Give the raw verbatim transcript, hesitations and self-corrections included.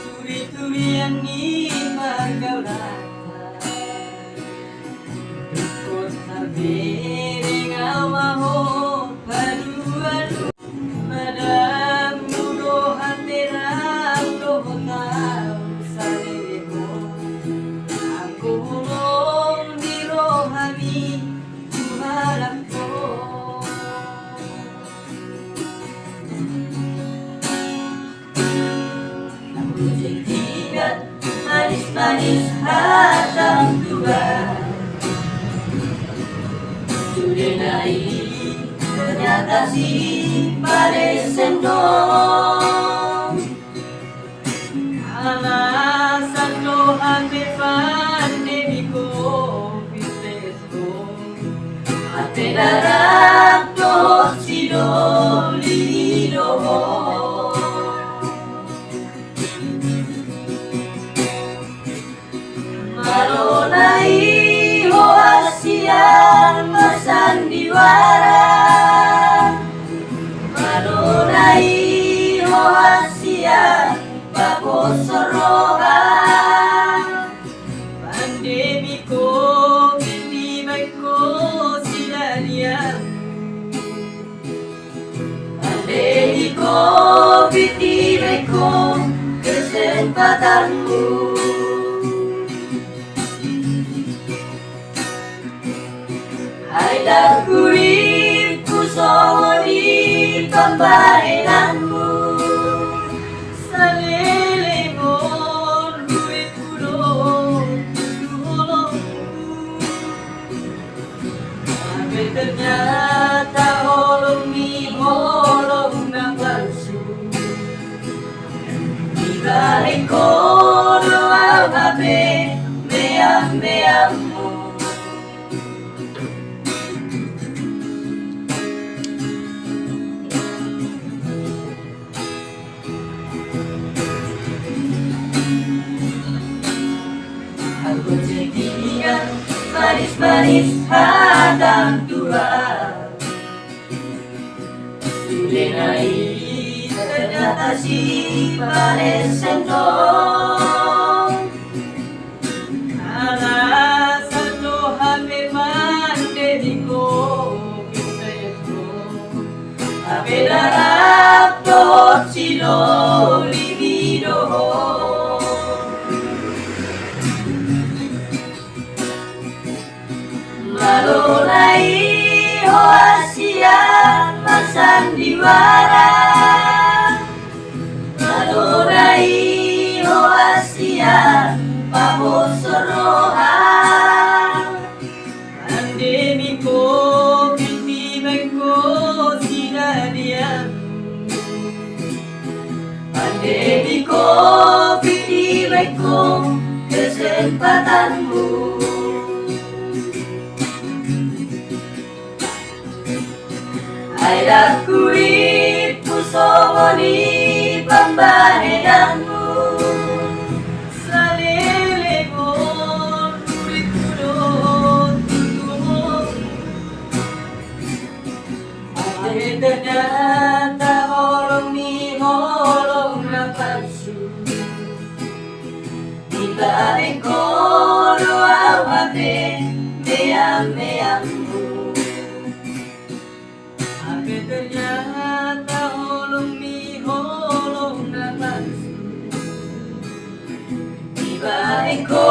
Turi-turian ni pargaulan. Dungkot tarbereng au ma ho paduan. Madam mudo haterang dohot au saleleng ho. Anggo holong ni rohami tu halak ho. Naung tinggal manis-manis hatam Tuhan. Sude na i ternyata si pade sendong. Alasan do hape pandemi covid sembilan belas. Hape darat dohot sidoli do ho. Malo na i ho hasian marsandiwara. Malo na i ho hasian paposhon roha. Pandemi covid dibahen ho sidalian. Pandemi covid dibahen ho kesempatanmu. Ai ndang hurippu songon i pambahenanmu. Saleleng on hurippu do tu holongku. Hape ternyata holong ni holong na palsu. Dibahen ho do au hape meam-meammu. Anggo tinggal manis-manis hatam Tuhan. Sude na i ternyata si pade sendong. Alasan do hape pandemi covid sembilan belas. Hape darat dohot sidoli do ho. Malo na i ho hasian marsandiwara. Malo na i ho hasian paposhon roha. Pandemi covid dibahen ho sidalian. Pandemi covid dibahen ho kesempatanmu. Ai ndang hurippu songon i pambahenanmu. Saleleng on hurippu do tu holongku. Hape ternyata holong ni holong na palsu. Dibahen ho do au hape meam-meammu. Hape ternyata holong ni holong na palsu. Dibahen ho